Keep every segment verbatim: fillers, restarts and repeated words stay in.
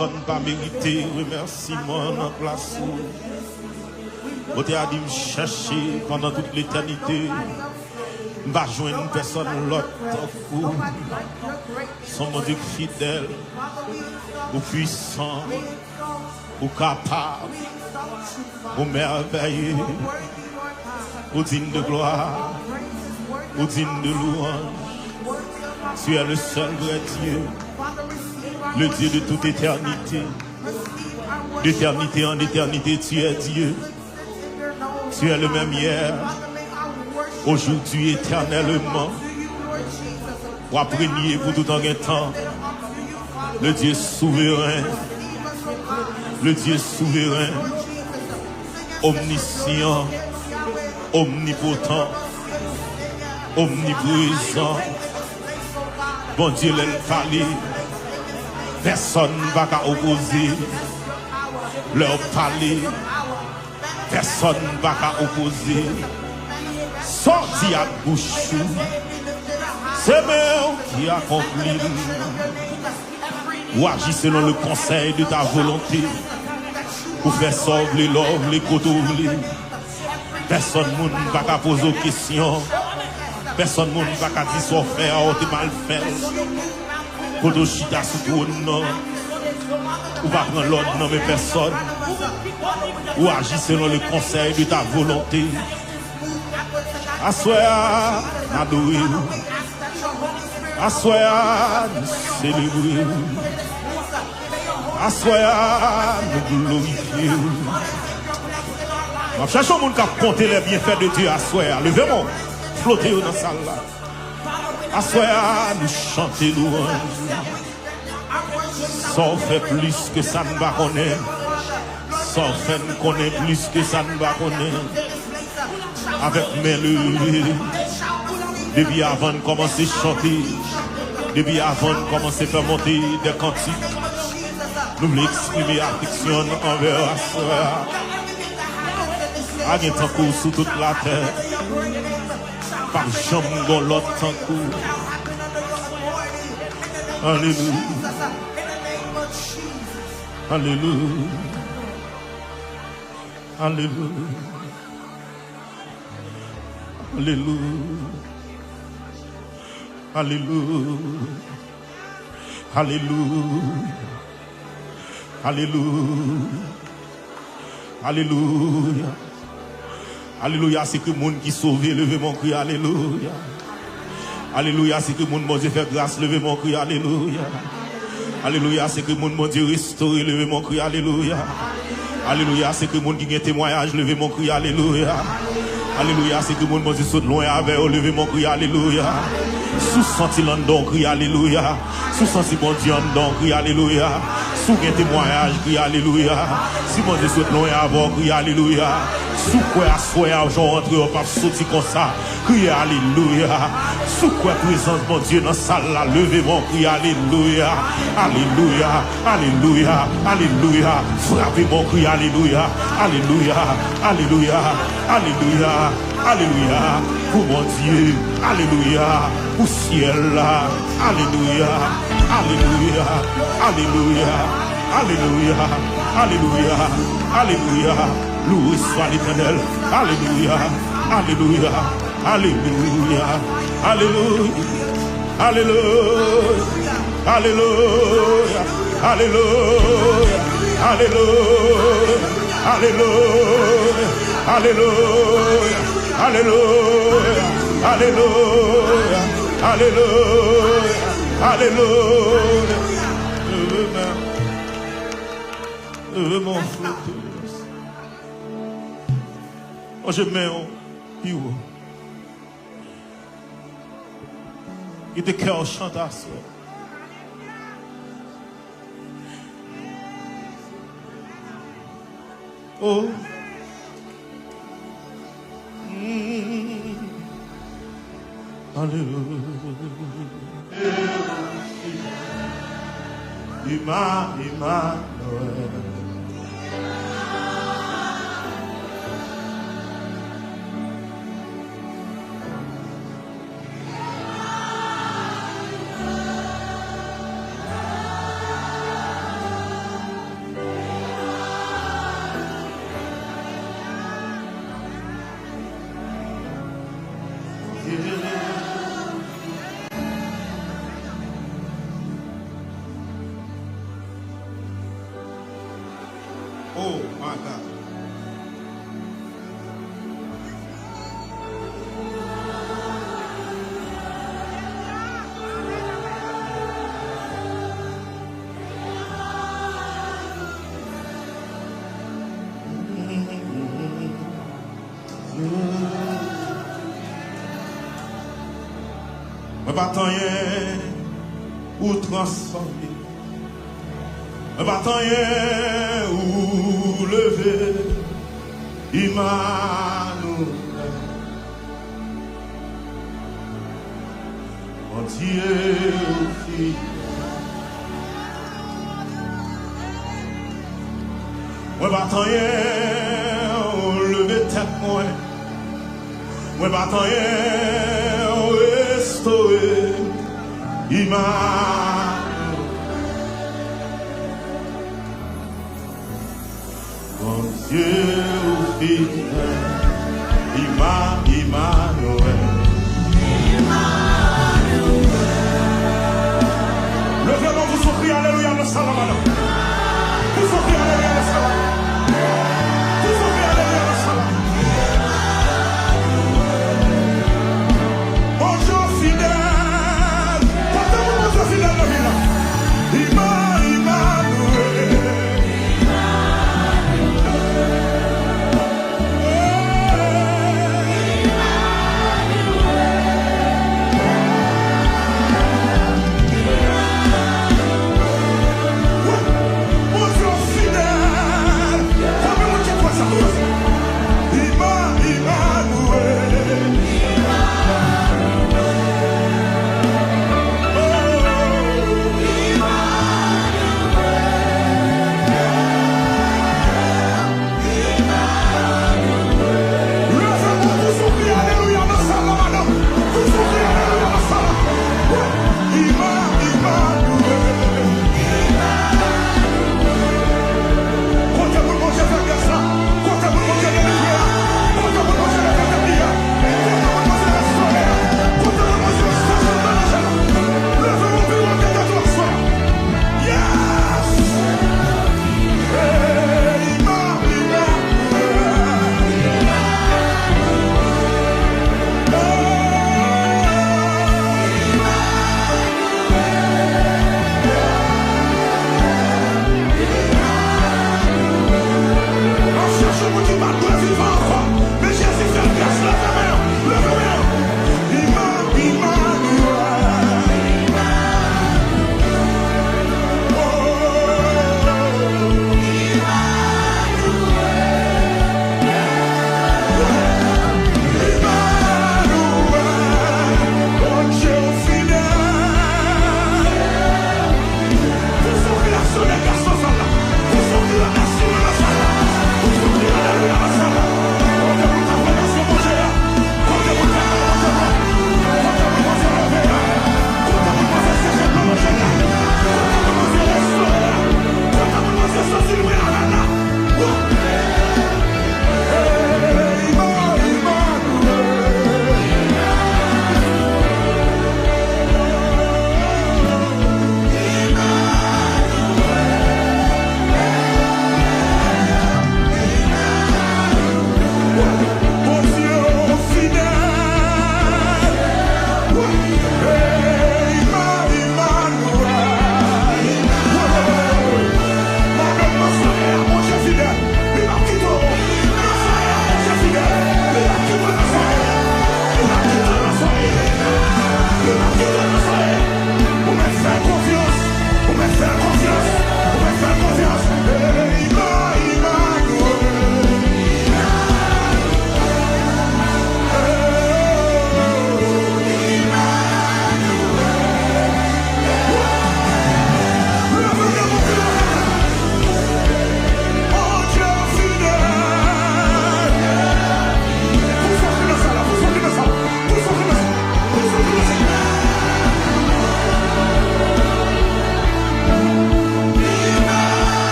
Pèsonn pa merite remèsiman nan plas ou. Bondye a di m chèche pandan tout letènite. M pa jwenn pèsonn lòt tankou. Se yon Bondye ki fidèl, ou pwisan, ou kapab, ou mèvèye, ou digne de gloire, ou digne de louange. Tu es le seul vrai Dieu, le Dieu de toute éternité. D'éternité en éternité, tu es Dieu. Tu es le même hier, aujourd'hui, éternellement. W ap renye pou tout an gen tan. Le Dieu souverain, le Dieu souverain, omniscient, omnipotent, omniprezan. Bondye, lè l pale, pèsonn pa ka opoze. Lè w pale, pèsonn pa ka opoze. Sa w di ak bouch ou, se men w ki akonpli l. Ou aji selon le konsèy de ta volonte. Ou fè sa w vle, lè w vle, kote w vle. Pèsonn moun pa ka poze w kesyon. Pèsonn moun pa ka di sa w fè a, ou te mal fè l. Kote w chita sou twòn nan, ou pa pran lòd nan men pèsonn. Ou aji selon le konsèy de ta volonte. Aswè a, n adore w. Aswè a, nou selebre w. Aswè a, nou glorifye w. M ap chèche yon moun k ap konte les bienfaits de Dieu aswè a. Leve men w, fwote yo nan sal la. Aswè a, nou chante louwanj ou. Sa w fè plis ke sa n pa konnen. Sa w fè n konnen plis ke sa n pa konnen. Avèk men leve, depi avan n kòmanse chante, depi avan n kòmanse fè monte de kantik, nou vle eksprime afeksyon n anvè w aswè a. Pa gen tankou w sou tout latè. P ap janm gon lòt tankou w. Alelouya. Alelouya. Alelouya. Alelouya. Alelouya. Alelouya. Alelouya. Alelouya. Alelouya, si ke moun ki sove, leve men w, kri alelouya. Alelouya, si ke moun Bondye fè gras, leve men w, kri alelouya. Alelouya, si ke moun Bondye restore, leve men w, kri alelouya. Alelouya, si ke moun ki gen temwayaj, leve men w, kri alelouya. Alelouya, si ke moun Bondye sot lwen avè yo, leve men w, kri alelouya. Si w santi l anndan w, kri alelouya. Si w santi Bondye anndan w, kri alelouya. Si w gen temwayaj, kri alelouya. Si Bondye sot lwen avè w, kri alelouya. Si w kwè aswè a, jan w antre, w p ap soti konsa, kriye alelouya. Si w kwè prezans Bondye nan sal la, leve men w, kriye alelouya. Alelouya, alelouya, alelouya. Frape men w, kriye alelouya. Alelouya, alelouya, alelouya. Alelouya pou Bondye. Alelouya pou syèl la. Alelouya, alelouya, alelouya, alelouya, alelouya, alelouya. Loué soit l'Éternel. Alelouya, alelouya, alelouya, alelouya. Alelouya. Alelouya. Alelouya. Alelouya. Leve men w. Leve men w, fwote. Lonje men w pi wo. Kite kè w chante aswè. Oh. Mm. Alelouya. Ima, Imanwèl. Oh my God. Mwen pa t anyen, ou transfòme. Mwen pa t anyen, ou leve. Imanouèl. Bondye ou fidèl. Mwen pa t anyen, ou leve tèt mwen. Mwen pa t anyen, ou restore. Imanouèl. Bondye ou fidèl. Ima, Imanouèl. Leve men w pou w kri alelouya nan sal la, madanm. Pou w kri alelouya nan sal la. Pou w kri alelouya nan sal la. Bondye ou fidèl. Kontan pou Bondye fidèl nan vi la. Ima, Imanouèl.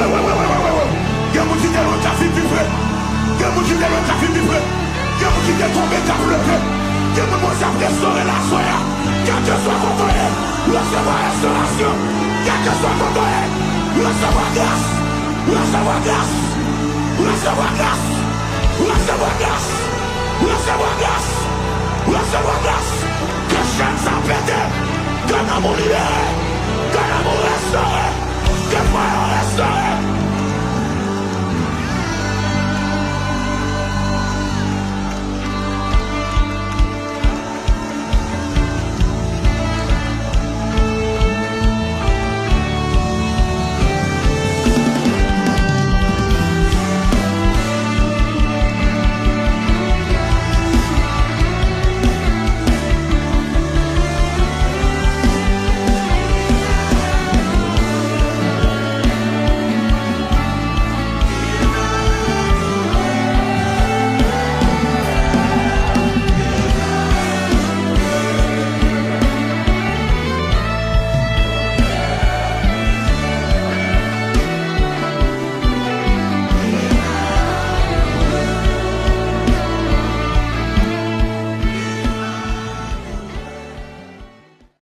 Gen moun ki te lwen k ap vin pi pre. Gen moun ki te lwen k ap vin pi pre. Gen moun ki te tonbe k ap leve. Gen moun Bondye ap restore l aswè a. Kèlkeswa kote w ye, resevwa restorasyon. Kèlkeswa kote w ye, resevwa gras. Resevwa gras. Resevwa gras. Resevwa gras. Resevwa gras. Resevwa gras. Ke chèn sa pete. Ke nanm ou libere. Ke nanm ou restore.